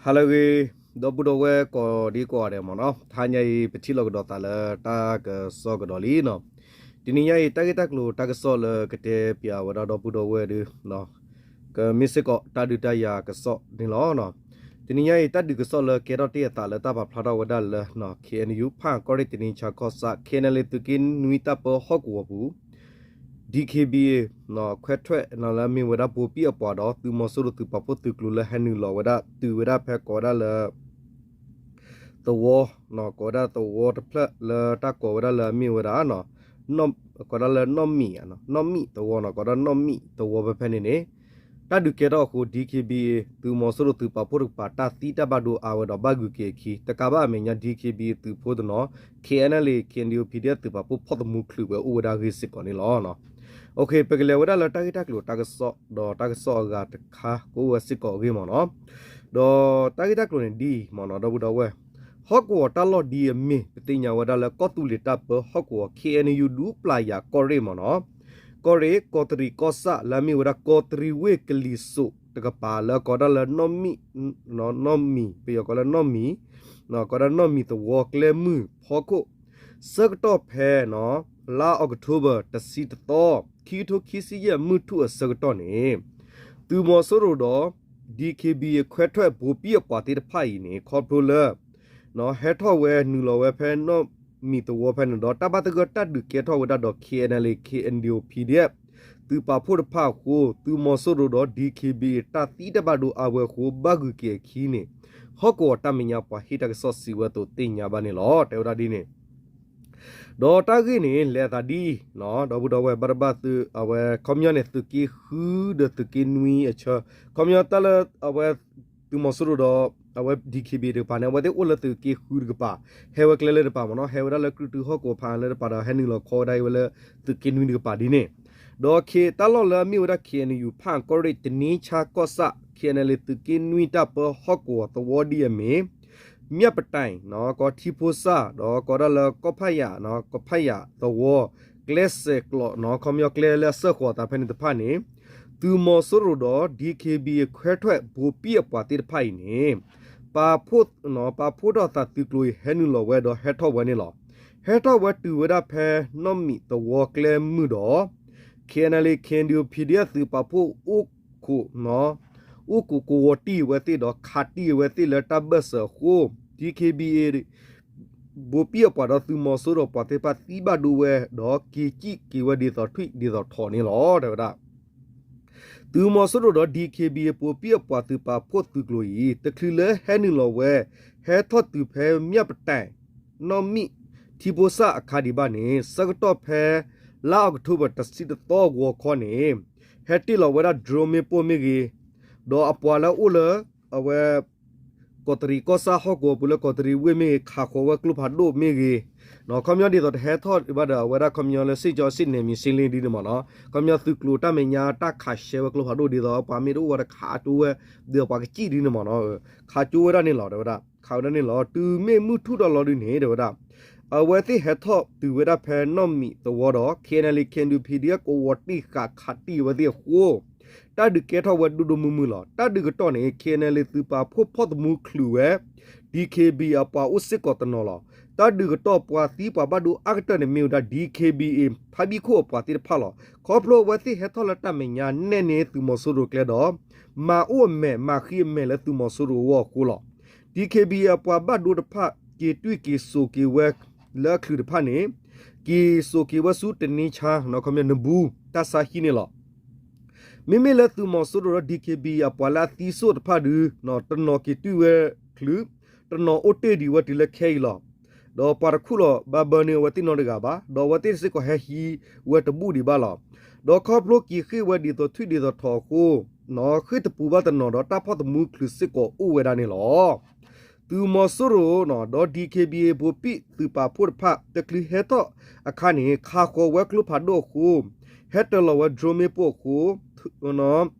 ဟါလၢအဂ့ၤ, ဒီပုၢ်ဒီဝဲၢ်ကိးဒံကိးဂၤဒဲးမ့ၢ်နီၤ, တဟါညါအံၤ ပထံၣ်လိာ်ကဒီးသးလၢတၢ်ကစီၣ်ကဒီးလံနီၤ. တနံၤညါအံၤ တၢ်ဂ့ၢ်တၢ်ကျိၤတၢ်ကစီၣ်လၢကတဲပၠးဝဲဒၣ်ဒီပုၢ်ဒီဝဲၢ်ဒီး ကမ့ၢ်စ့ၢ်ကီးတၢ်ဒုးတၢ်ယၤကစီၣ်န့ၣ်လီၤ. တနံၤညါအံၤ တၢ်ဒုးကစီၣ်လၢကဲထီၣ်တ့ၢ်အသးလၢတၢ်ပာ်ဖျါထီၣ်ဝဲဒၣ်လၢ KNU ဖၣ်ကီၢ်ရ့ၣ်တနံၣ်ဆါကီၢ်ဆၣ် KNLA သုးက့နွံတၢ်ပၢဟီၣ်ကဝီၤပူၤ DKBA ခွဲးထွဲးလၢအမ့ၢ်ဝဲဒၣ်ဘိပံၣ်အပှၤဒီး သုးမီၤစိရိၤသုးပာ်ဖှိၣ်သုးကျိၤလၢဟဲနုာ်လီၤဝဲဒၣ် တုၤဝဲဒၣ်ဖဲကိးဝဲဒၣ်လၢ သဝီ, ကိးဝဲဒၣ်သဝီတဖျၢၣ်လၢတၢ်ကိးဝဲဒၣ်လၢအမ့ၢ်ဝဲဒၣ် ကိးဒၣ်လၢနီၢ်မံၤ, နီၢ်မံၤသဝီနီၤ, ကိးဒၣ်နီၢ်မံၤသဝီဖဲဖဲန့ၣ်န့ၣ် တၢ်ဒုးကဲထီၣ်အဃိ DKBA သုးမီၤစိရိၤသုးပာ်ဖှိၣ်တကပၤ တၢ်သံတၢ်ဘၣ်ဒိအါဝဲဒီးဘၣ်ဂုၤက့ၤအခံ တကးဘၣ်အမဲာ်ညါ DKBA သုးဖိတနီၤ KNLA KNDO PDF သုးပာ်ဖှိၣ်ဖီၣ်သမူချုးဝဲအိၣ်ဝဲဒၣ်အဂ့ၢ်စ့ၢ်ကီးန့ၣ်လီၤ. ပကလဲၤဝဲဒၣ်လၢတၢ်ဂ့ၢ်တၢ်ကျိၤတၢ်ကစီၣ် ဒီးတၢ်ကစီၣ်အဂၤတခါကအိၣ်ဝဲစ့ၢ်ကီးအဂ့ၢ်မ့ၢ်နီၤ. ဒီးတၢ်ဂ့ၢ်တၢ်ကျိၤန့ၣ်ဒ်အံၤမ့ၢ်နီၤ ဒီပုၢ်ဒီဝဲၢ်, ဟီၣ်ကဝီၤတၢ်လီၢ်ဒ်အမ့ၢ် ပသ့ၣ်ညါဝဲဒၣ်လၢကီၢ်သူလ့ၤတၢ်ပၢဟီၣ်ကဝီၤ KNU ဒူပျၢ်ယၤကီၢ်ရ့ၣ်မ့ၢ်နီၤ, ကီၢ်ရ့ၣ် ကီးတရံးကီၢ်ဆၣ်လၢအမ့ၢ်ဝဲဒၣ်ကီးတရံးဝ့ၢ်ကလံၤစိးတကပၤလၢကိးဒၣ်လၢနီၢ်မံၤ, နီၢ်မံၤ ပယီၤကိးလၢနီၢ်မံၤ, ကိးဒၣ်နီၢ်မံၤသဝီကျဲမုၢ်ဖီခိၣ် ဆၢကတီၢ်ဖဲ လါအီးကထိဘၢၣ် တဆံတသီ, ခံကထိခံဆံယဲၢ်မုၢ်ထူၣ်အဆၢကတီၢ်န့ၣ် သုးမီၤစိရိၤဒီး DKBA ခွဲးထွဲးဘိပံၣ်အပှၤသ့ၣ်တဖၣ်အံၤန့ၣ် ခီဖျိလၢ ဟဲထီၣ်ဝဲနုာ်လီၤဝဲဖဲနီၢ်မံၤသဝီဖဲန့ၣ်ဒီး တၢ်ဘၣ်သဂၢၢ်တၢ်ဒုးကဲထီၣ်ဝဲဒၣ်ဒီး KNLA KNDO PDF သုးပာ်ဖှိၣ်တဖၣ်အဃိ သုးမီၤစိရိၤဒီး DKBA တၢ်သံတၢ်ဘၣ်ဒိအါဝဲအဃိ ဘၣ်ဂုၤက့ၤအခံန့ၣ် ဟီၣ်ကဝီၤတၢ်မဲာ်ညါပှၤဟ့ၣ်တၢ်ကစီၣ်စံးဝဲအသိးသ့ၣ်ညါဘၣ်န့ၣ်လီၤ. တဲဝဲဒၣ်ဒ်န့ၣ် ဒီးတၢ်ဂ့ၢ်န့ၣ် လဲၤအသးဒ်အံၤ, ဒီပုၢ်ဒီဝဲၢ်ဘၣ်တဘၣ်သု အဝဲခီပညီန့ၣ် သုးက့ဃုဒီးသုးက့နွံအဆၢ, ခီပညီတၢ်လၢအဝဲ သုးမီၤစိရိၤဒီး အဝဲ DKBA တကပၤန့ၣ် အဝဲသ့ၣ်အိၣ်လၢသုးက့ဃုတကပၤ, ဟဲဝဲကျဲလၢတပၤမ့ၢ်နီၤ, ဟဲဝဲဒၣ်လၢကြုၢ်တုဟီၣ်ကဝီၤဖးလၢတပၤဒီး ဟဲနုာ်လီၤခီဝဲဒၣ်အံၤဝဲလၢ သုးက့နွံတကပၤဒ်န့ၣ်, ဒီးတၢ်လီၢ်လၢအမ့ၢ်ဝဲဒၣ် KNU ဖၣ်ကီၢ်ရ့ၣ်တနံၣ်ဆါကီၢ်ဆၣ် KNLA သုးက့နွံတၢ်ပၢဟီၣ်ကဝီၤသဝီဒ်အမ့ၢ် မၠၣ်ပတၢၣ် ကိးထံဖိစၣ်ဒီးကိးဒၣ်လၢကီၢ်ဖးယၣ်, ကီၢ်ဖးယၣ်သဝီ, ကျဲစဲးကျိး ခီပညီကျဲလၢအစၢဃီၤအသးဖဲန့ၣ်တဖၣ်န့ၣ် သုးမီၤစိရိၤဒီး DKBA ခွဲးထွဲးဘိပံၣ်အပှၤသ့ၣ်တဖၣ်အံၤန့ၣ် ပာ်ဖှိၣ်, ပာ်ဖှိၣ်ထီၣ်သးသုးကျိၤအံၤဟဲနုာ်လီၤဝဲဒီးဟဲထီၣ်ဝဲန့ၣ်လီၤ. ဟဲထီၣ်ဝဲတုၤဝဲဒၣ်ဖဲနီၢ်မံၤသဝီကျဲမုၢ်ဒီး KNLA KNDO PDF သုးပာ်ဖှိၣ်အိၣ်ခိး အိၣ်ခိးကဝီၤတံၢ်အဝဲသ့ၣ်ဒီးခးတံၢ်အဝဲသ့ၣ်လၢတၢ်ဘၢၣ်စၢၤအဃိ DKBA ဘိပံၣ်အပှၤဒီးသုးမီၤစိရိၤပှၤသ့ၣ်တဖၣ်သံဘၣ်ဒိဝဲဒီးက့ၤစံၣ်က့ၤဝဲဒ်သိးထွံၣ်ဒ်သိးထိးန့ၣ်လီၤ. တဲဝဲဒၣ် သုးမီၤစိရိၤဒီး DKBA ဘိပံၣ်အပှၤသုးပာ်ဖှိၣ်သုးကျိၤအံၤ တချုးလၢဟဲနုာ်လီၤဝဲ ဟဲထီၣ်တုၤဖဲမၠၣ်ပတၢၣ် နီၢ်မံၤ ထံဖိစၣ်အခါဒံးဘၣ်န့ၣ် ဆၢကတီၢ်ဖဲ လါအီးကထိဘၢၣ် တဆံတသီအဂီၤခီန့ၣ် ဟဲတ့ၢ်လီၤဝဲဒၣ် drone မ့ၣ်ပိၢ်မ့ၢ်ဂ့ၤ, ဒီးအပှၤလၢအအိၣ်လၢ အဝဲ ကီးတရံးကီၢ်ဆၣ်ဟီၣ်ကဝီၤပူၤလၢကီးတရံးဝ့ၢ်မ့ၢ်ဂ့ၤ ခးဃီၤဝဲကျိဖးဒိၣ်မ့ၢ်ဂ့ၤ, ခီပညီဒ်သိးတဟဲထီၣ်ဘၣ်ဒီး အဝဲဒၣ်ခီပညီလၢ စစ်ကြောင်းစစ်နယ်မြေရှင်းလင်း ဒ်န့ၣ်မ့ၢ်နီၤ, ခီပညီသုးကျိၤတၢ်မဲာ်ညါတၢ်ခးရှဲဝဲကျိဖးဒိၣ်ဒ်သိး ပှၤမ့ၢ်တအိၣ်ဝဲဒီးခးကၠိဝဲ ဒီးပှၤကစံၣ်ဒ်န့ၣ်မ့ၢ်နီၤ, ခးကၠိဝဲဒၣ်န့ၣ်လီၤ တဲဝဲဒၣ်, ခးဝဲဒၣ်န့ၣ်လီၤ. တုၤမ့ၢ်မုၢ်ထူၣ်ဒီးလီၤဒုးန့ၣ် တဲဝဲဒၣ် အဝဲသ့ၣ်ဟဲထီၣ်တုၤဝဲဒၣ်ဖဲနီၢ်မံၤသဝီဒီး KNLA KNDO PDF ကဝီၤတံၢ်ဃာ်ခးတံၢ်အဝဲသ့ၣ်အဃိ တၢ်ဒုးကဲထီၣ်ဝဲဒိၣ်ဒိၣ်မုၢ်မုၢ်လီၤ. တၢ်ဒုးကတီၢ်န့ၣ် KNLA သုးပာ်ဖှိၣ်ဖီၣ်သမူချုးဝဲ DKBA အပှၤအိၣ်စ့ၢ်ကီးတနီၤလီၤ. တၢ်ဒုးကတီၢ်ပှၤသံပှၤဘၣ်ဒိအါကတၢၢ်န့ၣ်မ့ၢ်ဝဲဒၣ် DKBA ဖါဘံၣ်ခိၣ်အပှၤသ့ၣ်တဖၣ်လီၤ. ခီဖျိအဝဲသ့ၣ်ဟဲထီၣ်လၢတၢ်မဲာ်ညါနဲၣ်န့ၢ်သုးမီၤစိရိၤကျဲဒီး မၤအိၣ်အမဲာ် မၤဃံအမဲာ်လၢသုးမီၤစိရိၤအဂီၢ်အဃိလီၤ. DKBA အပှၤဘၣ်ဒိတဖၣ် က့ၤတွံၢ်က့ၤစိာ်က့ၤဝဲလၢအချုးတဖၣ်န့ၣ် က့ၤစိာ်က့ၤဝဲဆူတနံၤဆါ ခီပညီနဘူး တၢ်ဆါဟံၣ်န့ၣ်လီၤ. မ့မ့ၢ်လၢသုးမီၤစိရိၤဒီး DKBA အပှၤလၢအသံစိၣ်တဖၣ်ဒုး တနီၤက့ၤတွံၢ်ဝဲချုး, တနီၤအိၣ်တ့ၢ်ဒံးဝဲတုၤလၢခဲအံၤလီၤ. ဒီးပှၤတခူၣ်လီၤဘၣ်ဘၢန့ၢ်အဝဲသ့ၣ်နီတဂၤဘၣ်, ဒီးအဝဲသ့ၣ်စ့ၢ်ကီးဟဲဟံးဝဲတဘူၣ်ဒံးဘၣ်လီၤ. ဒီးခီဖျိက့ၤဃ့ၢ်ဝဲဒ်သိးထွံၣ်ဒ်သိးထိးအဃိ ဃ့ၢ်တပူၤဘၣ်တနီၤဒီးတၢ်ဖီၣ်သမူချုးစ့ၢ်ကီးအိၣ်ဝဲဒၣ်န့ၣ်လီၤ. သုးမီၤစိရိၤဒီး DKBA ဘိပံၣ်သုးပာ်ဖှိၣ်တဖၣ် တချုးဟဲထီၣ်အခါန့ၣ် ခးဃီၤဝဲကျိဖးဒိၣ်အဃိ ဟဲတၢၤလီၤဝဲ drone မ့ၣ်ပိၢ်အဃိ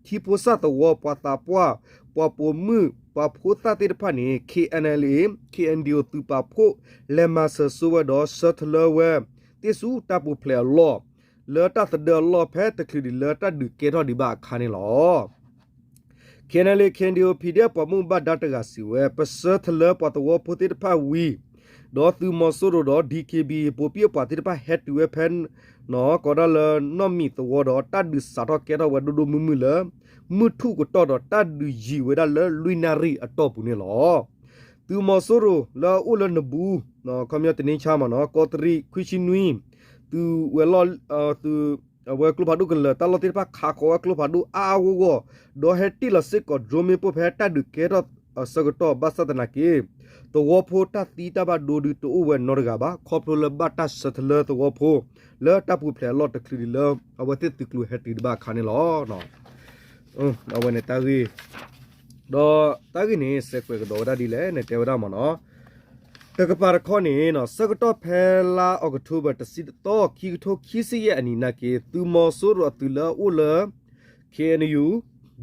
ထံဖိစၣ်သဝီပှၤသးပှၢ် ပှၤပိာ်မုၣ် ပှၤဖိသၣ်သ့ၣ်တဖၣ်န့ၣ် KNLA KNDO သုးပာ်ဖှိၣ် လဲၤမၤစၢၤစိဝဲဒီး ဆၢထၢၣ်လၢဝဲသ့ၣ်ဆူတၢ်ပူၤဖျဲးအလီၢ် လၢတၢ်သဒၢအလီၢ်ဖဲတချုးဒံးလၢတၢ်ဒုးကဲထီၣ်ဒံးဘၣ်အခါန့ၣ်လီၤ. KNLA KNDO PDF ပှၤမူဘၣ်ဒါတဂၤစံးဝဲ ပဆၢထၢၣ်လၢပှၤသဝီဖိသ့ၣ်တဖၣ်ဝံၤ ဒီးသုးမီၤစိရိၤဒီး DKBA ပိာ်ပံၣ်အပှၤသ့ၣ်တဖၣ်ဟဲတုၤဝဲဖဲ နီၢ်ကီးဒၣ်လၢနီၢ်မံၤသဝီဒီး တၢ်ဒုးစးထီၣ်ကဲထီၣ်ဝဲဒိၣ်ဒိၣ်မုၢ်မုၢ်လၢ မုၢ်ထူၣ်ကတီၢ်ဒီးတၢ်ဒုးယံာ်ဝဲဒၣ်လၢလွံၢ်နၣ်ရံၣ်အတီၢ်ပူၤန့ၣ်လီၤ. သုးမီၤစိရိၤလၢအအိၣ်လၢနဘူး ခီပညီတနံၤဆါမ့ၢ်နီၤ ကီးတရံးခွံဆံနွံ သုးဝဲၤလီၢ် သုး အဝဲကျိဖးဒိၣ်ကလၢၤတၢ်လီၢ်သ့ၣ်တဖၣ်ခးဃီၤဝဲကျိဖးဒိၣ်အါအါဂီၢ်ဂီၢ် ဒီးဟဲတ့ၢ်လီၤစ့ၢ်ကီး drone မ့ၣ်ပိၢ်ဖဲတၢ်ဒုးကဲထီၣ်အဆၢကတီၢ် ဘၣ်ဆၣ်သနာ်က့ သဝီဖိတၢ်သံတၢ်ဘၣ်ဒိဒုးတအိၣ်ဝဲနီတဂၤဘၣ် ခီဖျိလၢဘၣ်တၢ်ဆၢထၢၣ်လၢသဝီဖိ လၢတၢ်ပူၤဖျဲးအလီၢ်တချုးဒံးလၢ အဝဲသ့ၣ်သုးကျိၤဟဲတုၤတဘၣ်အခါန့ၣ်လီၤ. အဝဲန့ၣ်တၢ်ဂ့ၢ် ဒီးတၢ်ဂ့ၢ်န့ၣ် စဲးကွဲးကဒီးဝဲဒၣ်ဒ်လဲၣ်န့ၣ် တဲဝဲဒၣ်မ့ၢ်နီၤ တကပၤတခီန့ၣ် ဆၢကတီၢ်ဖဲလါအီးကထိဘၢၣ် တဆံတသီ ခံကထိခံဆံယဲၢ်အနံၤနာ်က့ သုးမီၤစိရိၤအသုးလၢအအိၣ်လၢ KNU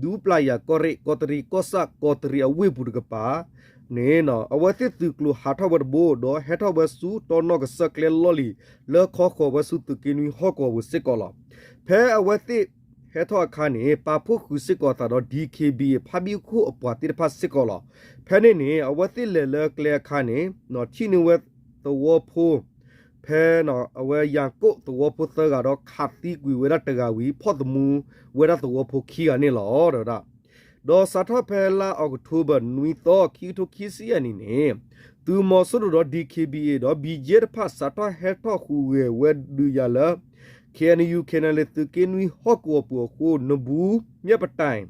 ဒူပျၢ်ယၤကီၢ်ရ့ၣ် ကီးတရံးကီၢ်ဆၣ် ကီးတရံးအဝ့ၢ်ပူၤတကပၤန့ၣ် အဝဲသ့ၣ်သုးကျိၤဟးထီၣ်ဝဲတဘိ ဒီးဟဲထီၣ်ဝဲဆူတီၢ်နီၣ်ကစၢၢ်ကျဲလီၢ်လံၤ လၢခီဃီၤဝဲဆူသုးက့နွံဟီၣ်ကဝီၤပူၤစ့ၢ်ကီးလီၤ. ဖဲအဝဲသ့ၣ်ဟဲထီၣ်အခါန့ၣ် ပာ်ဖှိၣ်ဃုာ်စ့ၢ်ကီးအသးဒီး DKBA ဖါဘံၣ်ခိၣ်အပှၤသ့ၣ်တဖၣ်စ့ၢ်ကီးလီၤ. ဖဲန့ၣ်န့ၣ် အဝဲသ့ၣ်လဲၤလၢကျဲအခါန့ၣ် ထံၣ်န့ၢ်ဝဲသဝီဖိ ဖဲအဝဲယၤကိာ်သဝီဖိသၢဂၤဒီးခးသံကွံာ်ဝဲဒၣ်တဂၤဝံၤ ဖီၣ်သမူဝဲဒၣ်သဝီဖိခံဂၤန့ၣ်လီၤ တဲဝဲဒၣ် ဒီးစးထီၣ်ဖဲလါအီးကထိဘၢၣ် နွံသီ ခံကထိခံဆံယဲၢ်နံၤန့ၣ် သုးမီၤစိရိၤဒီး DKBA ဒီး ဘီကၠ့ တဖၣ်စးထီၣ်ဟဲထီၣ်ဟူးဂဲၤဝဲဒုးယၤလၢ KNU KNLA သုးက့နွံဟီၣ်ကဝီၤပူၤအဃိ နဘူး မျၢၢ်ပတဲၣ်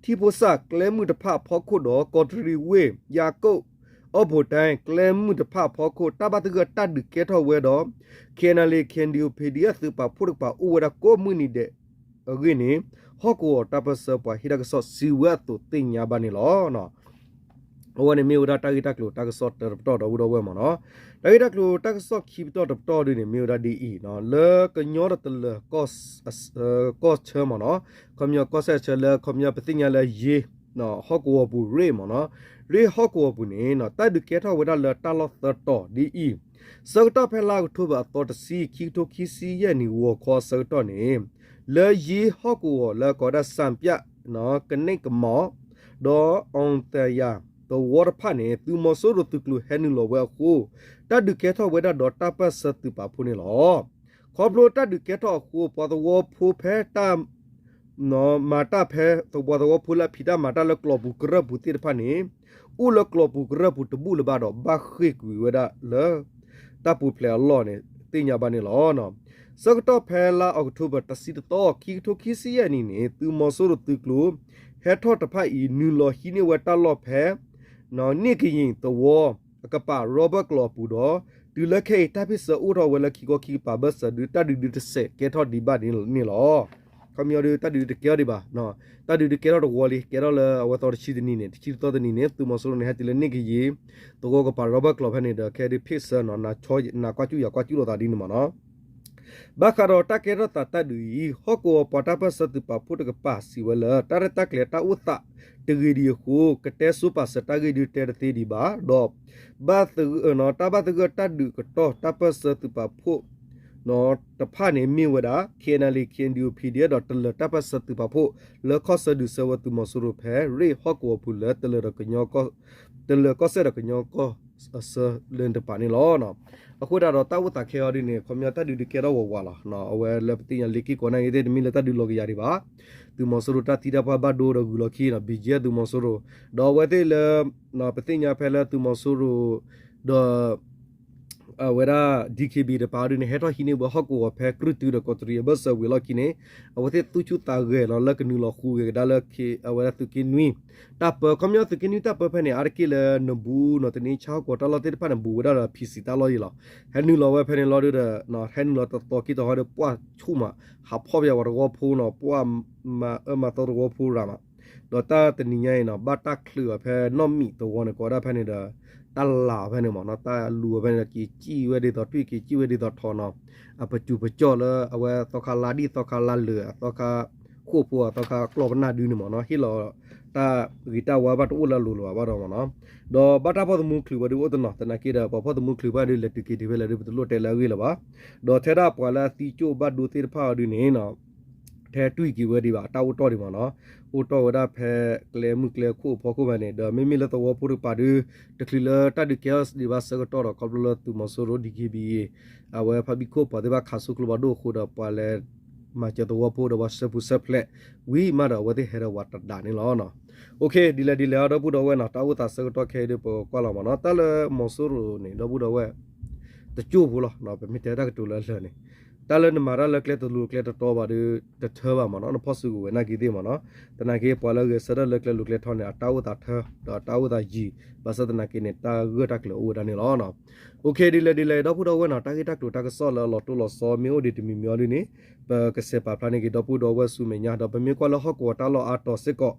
ထံဖိစၣ် ကျဲမုၢ်တဖၣ်အဖီခိၣ်ဒီး ကီးတရံးဝ့ၢ် ယၤကိာ် အီၣ်ဘိးတဲၣ် ကျဲမုၢ်တဖၣ်အဖီခိၣ် တၢ်ဘၣ်သဂၢၢ်တၢ်ဒုးကဲထီၣ်ဝဲဒီး KNLA KNDO PDF သုးပာ်ဖှိၣ်တကပၤအိၣ်ဝဲဒၣ်ကိးမုၢ်နံၤဒဲးအဂ့ၢ်န့ၣ် ဟီၣ်ကဝီၤတၢ်ပၢၢ်ဆၢပှၤဟ့ၣ်တၢ်ကစီၣ်စံးဝဲအသိးသ့ၣ်ညါဘၣ်န့ၣ်လီၤ. အဝဲန့ၣ်မ့ၢ်ဝဲဒၣ်တၢ်ဂ့ၢ်တၢ်ကျိၤတၢ်ကစီၣ်တၢတပတီၢ်ဒီပုၢ်ဒီဝဲၢ်မ့ၢ်နီၤ. တၢ်ဂ့ၢ်တၢ်ကျိၤတၢ်ကစီၣ်ခံပတီၢ်တပတီၢ်ဒ်န့ၣ် မ့ၢ်ဝဲဒၣ်ဒ်အံၤ, လၢကညီတလၢၤ ကီၢ်ဆၢမ့ၢ်နီၤ, ခီပညီကီၢ်စဲၣ်ဆၢလၢ ခီပညီပသ့ၣ်ညါလၢယ့ ဟီၣ်ကဝီၤပူၤရ့ၣ်မ့ၢ်နီၤ, ရ့ၣ်ဟီၣ်ကဝီၤပူၤန့ၣ် တၢ်ဒုးကဲထီၣ်ဝဲဒၣ်လၢတၢ်လီၢ်သၢတီၤဒ်အံၤ, ဆၢကတီၢ်ဖဲလါအီးကထိဘၢၣ်အသီတဆံ ခံကထိခံဆံယဲၢ်နံၣ် ဂီၤခီအဆၢကတီၢ်န့ၣ် လၢယ့ဟီၣ်ကဝီၤလၢကိးဝဲဒၣ် စၣ်ပၠၣ် ကနဲၣ်ကမီၤ ဒီးအီၣ်သယၣ်သဝီတဖၣ်န့ၣ် သုးမီၤစိရိၤသုးကျိၤဟဲနုာ်လီၤဝဲအဃိ တၢ်ဒုးကဲထီၣ်ဝဲဒၣ်ဒီးတၢ်ပၢၢ်ဆၢသုးပာ်ဖှိၣ်န့ၣ်လီၤ. ခီဖျိတၢ်ဒုးကဲထီၣ်အဃိ ပှၤသဝီဖိဖဲတၢ် မၤတၢ်ဖဲ ပှၤသဝီဖိလၢအဖံးတၢ်မၤတၢ်လၢကျိာ်ပူၤကရၢၢ်ပူၤသ့ၣ်တဖၣ်န့ၣ် အိၣ်လၢကျိာ်ပူၤကရၢၢ်ပူၤတဘူၣ်လၢၤဘၣ်ဒီး ဘၣ်ဃ့ၢ်ကွံာ်ဝဲဒၣ်လၢ တၢ်ပူၤဖျဲးအလီၢ်န့ၣ် သ့ၣ်ညါဘၣ်န့ၣ်လီၤ. ဆၢကတီၢ်ဖဲလါအီးကထိဘၢၣ် တဆံတသီ ခံကထိခံဆံယဲၢ်နံၣ်န့ၣ် သုးမီၤစိရိၤသုးကျိၤ ဟဲထီၣ်တဖၣ်အံၤ နုာ်လီၤဟံးန့ၢ်ဝဲတၢ်လီၢ်ဖဲ န့ၣ်ကယံၤသဝီ အကပၤ ရီဘၢၣ်ကျိာ်အပူၤဒီး တုၤလၢခဲအံၤ တၢ်ဖ့ၣ်ဆၢအိၣ်ထီၣ်ဝဲလၢခံခီခံကပၤဘၢၣ်စၢၤဒုး တၢ်ဒုးဒုးတစဲးကဲထီၣ်ဒံးဘၣ်န့ၣ်လီၤ. ခီပညီဒုး တၢ်ဒုးတကဲထီၣ်ဒံးဘၣ်, တၢ်ဒုးတကဲထီၣ်တဝီလံ ကဲထီၣ်လၢအဝဲသီတဆံတနံၤန့ၣ် တဆံတသီတနံၤန့ၣ် သုးမီၤစိရိၤန့ၣ် ဟဲတုၤလၢန့ၣ်ကယံၤ သဝီကပၤရီဘၢၣ်ကျိာ်ဖဲန့ၣ်ဒီး ခဲဒုးဖ့ၣ်ဆၢနီၤ နကွၢ်ကၠူၣ်ယကွၢ်ကၠူၣ်လိာ်သးဒ်န့ၣ်မ့ၢ်နီၤ. ဘၣ်ဃးဒီးတၢ်ကဲထီၣ်သးတၢ်ဒုးအံၤ ဟီၣ်ကဝီၤပှၤတၢ်ပၢၢ်ဆၢသုးပာ်ဖှိၣ်တကပၤစံးဝဲလၢ တၢ်ရဲၣ်တၢ်ကျဲၤတၢ်အိၣ်သးတဂ့ၤဒံးအဃိ ကတဲဆိပာ်စၢၤတၢ်ဂ့ၢ်ဒုးတဲတသ့ဒံးဘၣ်ဒီး ဘၣ်သဂၢၢ် တၢ်ဘၣ်သဂၢၢ်တၢ်ဒုးကတီၢ်တၢ်ပၢၢ်ဆၢသုးပာ်ဖှိၣ် တဖၣ်န့ၣ်မ့ၢ်ဝဲဒၣ် KNLA KNDO PDF ဒီးတလၢၤတၢ်ပၢၢ်ဆၢသုးပာ်ဖှိၣ် လၢခီၣ်ဆၢဒုးဆၢဝဲသုးမီၤစိရိၤဖဲ ရ့ၣ်ဟီၣ်ကဝီၤပူၤလၢ တလၢၤကီၢ်စဲၣ်ဒီးကညီကီၢ် အဆၢလၢတပၤန့ၣ်လီၤ. အဃိသတးဒီးတၢ်အိၣ်သးခဲအံၤဒ်န့ၣ် ခီပညီတၢ်ဒုးဒုးကဲထီၣ်ဝးဝးလီၤ. အဝဲလၢပသ့ၣ်ညါလ့ၤက့ၤကီးနာ်က့ၤသ့ၣ် တမ့ၢ်လၢတၢ်ဒုးလီၤကယၤဒံးဘၣ်. သုးမီၤစိရိၤတၢ်သံတၢ်ပှၢ်ဘၣ်ဒိဒီးဂုၤလီၤခံနီၤ ဘံၣ်ကၠ့သုးမီၤစိရိၤ ဒီးအဝဲသ့ၣ်လၢ ပသ့ၣ်ညါဖဲလၢသုးမီၤစိရိၤ ဒီး အဝဲဒၣ် DKB တပၤဒ်န့ၣ် ဟဲထီၣ်ဟံးန့ၢ်ဝဲဟီၣ်ကဝီၤဖဲ ကြုၢ်တုဒီးကီးတရံးအဘၢၣ်စၢၤဝံၤအလီၢ်ခံန့ၣ် အဝဲသ့ၣ်သူၣ်ဆူၣ်သးဂဲၤလီၤလၢကနုာ်လီၤဃူဂဲၤကဒါလၢ အဝဲဒၣ်သုးက့နွံ တၢ်ပၢ ခီပညီသုးက့နွံတၢ်ပၢဖဲန့ၣ် အါတက့ၢ်လၢနဘူးနီၤ တနံဆါဟီၣ်ကဝီၤတၢ်လီၢ်သ့ၣ်တဖၣ်န့ၣ် ဘူးဝဲဒၣ်ဒီး PC တၢ်လီၢ်ယံၤလီၤ. ဟဲနုာ်လီၤဝဲဖဲန့ၣ်လီၤဒုဒီး ဟဲနုာ်လီၤတသီခံသီဟီဒီး ပှၢ်ဆူၣ်မး ဟးဖီၣ်ပယီၤဝဲတဝီဖိနီၤ ပှၢ်မၤအၢမၤသီတဝီဖိရၤမး ဒီးတၢ်တနံၤညါအံၤနီၤ ဘၣ်တၢ်ချုးအီၤဖဲနီၢ်မံၤသဝီန့ၣ် ကိးဝဲဒၣ်ဖဲန့ၣ်ဒီး တၢ်လၤအီၤဖဲန့ၣ်မ့ၢ်နီၤ တၢ်လူၤအီၤဖဲန့ၣ်ဒီး က့ၤစံၣ်ဝဲဒ်သိးထွံၣ် က့ၤစံၣ်ဝဲဒ်သိးထိးနီၤ အပစူၤပကၠီၣ်လၢအဝဲသီခါလါဒ်သီခါလါလၢာ် အသီခါဃိၣ်ဖိ အသီခါကျီၢ်ပနၢ်ဒုန့ၣ်မ့ၢ်နီၤ ဟ့ၣ်လီၤတၢ်ဂ့ၤတၢ်ဝါဘၣ်တအိၣ်လၢအလိၤလၢၤဘၣ်ဘၣ်ဒီးမ့ၢ်နီၤ ဒီးဘၣ်တၢ်ဖီၣ်သမူချုးဝဲဒ်အိၣ်တနီၤ သနာ်က့ဒီး ပှၤဖီၣ်သမူချုးဘၣ်ဒ်လဲၤတုၤက့ၤတုၤဖဲလဲၣ်ဒ် ပတလိၣ်တဲလၢအဂ့ၢ်လၢၤဘၣ် ဒီးထဲဒၣ်ပှၤလၢအသံကၠိၣ်ဘၣ်ဒိသ့ၣ်တဖၣ်အီၤဒ်န့ၣ်နီၤ ထဲတွံၢ်က့ၤဝဲဒံးဘၣ် တၢ်အိၣ်တီၢ်ဒံးမ့ၢ်နီၤ အိၣ်တီၢ်ဝဲဒၣ်ဖဲကျဲမုၢ်ကျဲခိၣ်အဖီခိၣ်ဘၣ်န့ၣ် ဒီးမ့မ့ၢ်လၢသဝီဖိတကပၤဒီး တချုးလၢတၢ်ဒုးကဲထီၣ်ဒံးဘၣ်ဆၢကတီၢ်ဒီး ခီဖျိလၢသုးမီၤစိရိၤ ဒီက့ဘံအ့ အဝဲဖးဘံၣ်ခိၣ်ပှၤသ့ၣ်တဖၣ်ခးဆူကျိဘၣ်ဒိၣ်အဃိဒီး ပှၤလဲၤမၤစၢၤသဝီဖိဒီးပှၤဆှၢဖုဆှၢဖျဲးဝံၤမးဒီး အဝဲသ့ၣ်ဟဲဒီးဝးတဒးန့ၣ်လီၤ. အိၣ်ခ့ ဒ်လဲၣ်ဒ်လဲၣ်အဒီပုၢ်ဒီဝဲၢ်နီၤ တၢ်အိၣ်သးဆၢကတီၢ်ခဲအံၤဒီး ပကကွၢ်လီၤမးနီၤ တ၁လၢမီၤစိရိၤန့ၣ် ဒီပုၢ်ဒီဝဲၢ် တကၠိၢ်ဖိလီၤ. ပမ့ၢ်တဲတၢ်ကတိၤလၢအလၢာ်န့ၣ် တ၁လၢနမၤတၢ်လၢကျဲတလိၤကျဲတတီဘၣ်ဒီး တထၢဘၣ်မးနီၤ နဖီၣ်စုကဝဲၤနာ်က့သ့ၣ်မးနီၤ သနာ်က့ပှၤလၢဂဲၤဆၢထၢၣ်လၢကျဲလိၤကျဲထီန့ၣ် အတၢ်အိၣ်သးထၢ ဒီးအတၢ်အိၣ်သးယံၤ ဘၣ်ဆၣ်သနာ်က့န့ၣ် တၢ်ဂၢၢ်တၢ်ကျၢၤအိၣ်ဝဲဒၣ်န့ၣ်လီၤ. အိၣ်ခ့ ဒ်လဲၣ်ဒ်လဲၣ် ဒီပုၢ်ဒီဝဲၢ်နီၤ တၢ်ဂ့ၢ်တၢ်ကျိၤတၢ်ကစီၣ်လၢအလီၤတိၢ်လီၤဆီမ့ၢ်အိၣ်ဒံးတမံၤမံၤအီၤဒ်န့ၣ် ပကစဲးပာ်ဖျါန့ၢ်က့ၤဒီပုၢ်ဒီဝဲၢ်ဆူမဲာ်ညါ ဒီးပမ့ၢ်ကွၢ်လၢဟီၣ်ကဝီၤတၢ်လီၢ်အါတီၤစ့ၢ်ကီး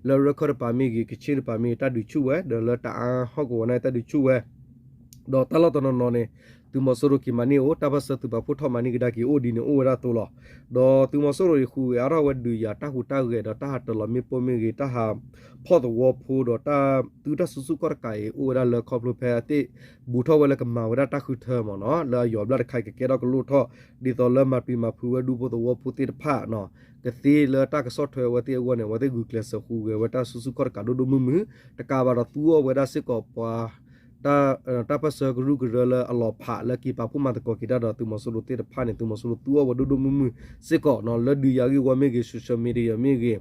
လၢရၢခၢၣ်တပၤမ့ၢ်ဂ့ၤ ကခ့ၣ်တပၤမ့ၢ်ဂ့ၤ တၢ်ဒုးဆူၣ်ဝဲ ဒီးလၢတအါဟီၣ်ကဝီၤန့ၣ်တၢ်ဒုးဆူၣ်ဝဲ ဒီးတၢ်လီၢ်တနီၤနီၤန့ၣ် သုးမီၤစိရိၤက့ၤမၤန့ၢ်အိၣ် တၢ်ပၢၢ်ဆၢသုးပာ်ဖှိၣ်ထီၣ်မၤန့ၢ်ကဒါက့ၤအိၣ်ဒ်န့ၣ်အိၣ်ဝဲဒၣ်အသိးလီၤ. ဒီးသုးမီၤစိရိၤအံၤဟူးဂဲၤအါထီၣ်ဝဲဒုးယၤတၢ်ဟူးတၢ်ဂဲၤဒီးတၢ်ဟးတလီၤမ့ၣ်ပိၢ်မ့ၢ်ဂ့ၤ တၢ်ဟးဖီၣ်သဝီဖိဒီးတၢ်သုတၢ်စုဆူၣ်ခီၣ်တကးအံၤ အိၣ်ဝဲဒၣ်လၢခီဖျိဖဲအသ့ၣ်ဘူးထီၣ်ဝဲလၢကမၤဝဲဒၣ်တၢ်ဃုထၢမးနီၤ လၢအယီၤဘျၣ်တခါအံၤကကဲထီၣ်ကလိၣ်ထီၣ် ဒ်သိးလၢမၤပျံၤမၤဖုးဝဲဒူဖိသဝီဖိသ့ၣ်တဖၣ်နီၤ ကသ့လၢတၢ်ကဆီၣ်ထွဲအဝဲသ့ၣ်အဂီၢ်န့ၣ် အဝဲသ့ၣ်ဂုာ်ကျဲးစၢးဟူးဂဲၤဝဲတၢ်စုဆူၣ်ခီၣ်တကးဒိၣ်ဒိၣ်မုၢ်မုၢ် တကးဘၣ်ဒီးသူအီၤဝဲဒၣ်စ့ၢ်ကီးပှၤ တၢ်ပၢၢ်ဆၢကရူၢ်ကရၢလၢအလီၤဖးလၢက့ၤပာ်ဖှိၣ်မၤသကိးက့ၤတၢ်ဒီးသုးမီၤစိရိၤသ့ၣ်တဖၣ်န့ၣ် သုးမီၤစိရိၤသူအီၤဝဲဒိၣ်ဒိၣ်မုၢ်မုၢ်စ့ၢ်ကီးနီၤ လၢဒုးယၤဂ့ၢ်ဝီမ့ၢ်ဂ့ၤ social media မ့ၢ်ဂ့ၤ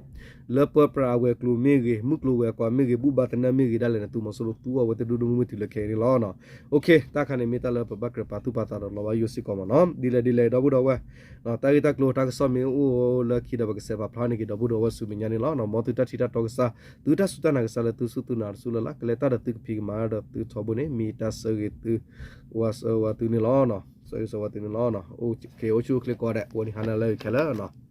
လၢပၢပြးအဝဲၤကျိၤမ့ၢ်ဂ့ၤ မုၢ်ကျိၤဝဲၤကွာ်မ့ၢ်ဂ့ၤ ဘူၣ်ဘါသနၢၣ်မ့ၢ်ဂ့ၤဒၣ်လဲာ်န့ၣ် သုးမီၤစိရိၤသူအီၤဝဲသ့ၣ်ဒိၣ်ဒိၣ်မုၢ်မုၢ်တုၤလၢခဲအံၤန့ၣ်လီၤ. အိၣ်ခ့ တၢ်ခါန့ၣ်မ့ၢ်တၢ်လၢပဘၣ်ကြၢးပာ်သူၣ်ပာ်သးဒီးလီၤဘၣ်ယိၣ်စ့ၢ်ကီးမးနီၤ ဒ်လဲၣ်ဒ်လဲၣ်ဒီပုၢ်ဒီဝဲၢ် တၢ်ဂ့ၢ်တၢ်ကျိၤတၢ်ကစီၣ်မ့ၢ်အိၣ်လၢခံဒီးပကစဲးပာ်ဖျါန့ၢ်က့ၤဒီပုၢ်ဒီဝဲၢ်ဆူမဲာ်ညါန့ၣ်လီၤ. မ်သုတၢ်ထံၣ်တၢ်တီကစၢ် သုတၢ်စူၢ်တၢ်နာ်ကစၢ်လၢသုစူၢ်သုနာ်တစူၢ်လၢ်လၢ် ကလဲၤတၢ်ဒီးသုကဖံးကမၤဒီးသုထီဘိန့ၣ် မ့ၢ်တၢ်ဆၢဂ့ၤသု ဝါဆၢဝါသုန့ၣ်လီၤ. ဆၢဂ့ၤဆၢဝါသုန့ၣ်လီၤ. အိၣ်ခ့ အိၣ်ဆူၣ်အိၣ်ချ့ကိးဂၤဒဲး ဝဲန့ၣ်ဟါနၤလၢခဲလၢာ်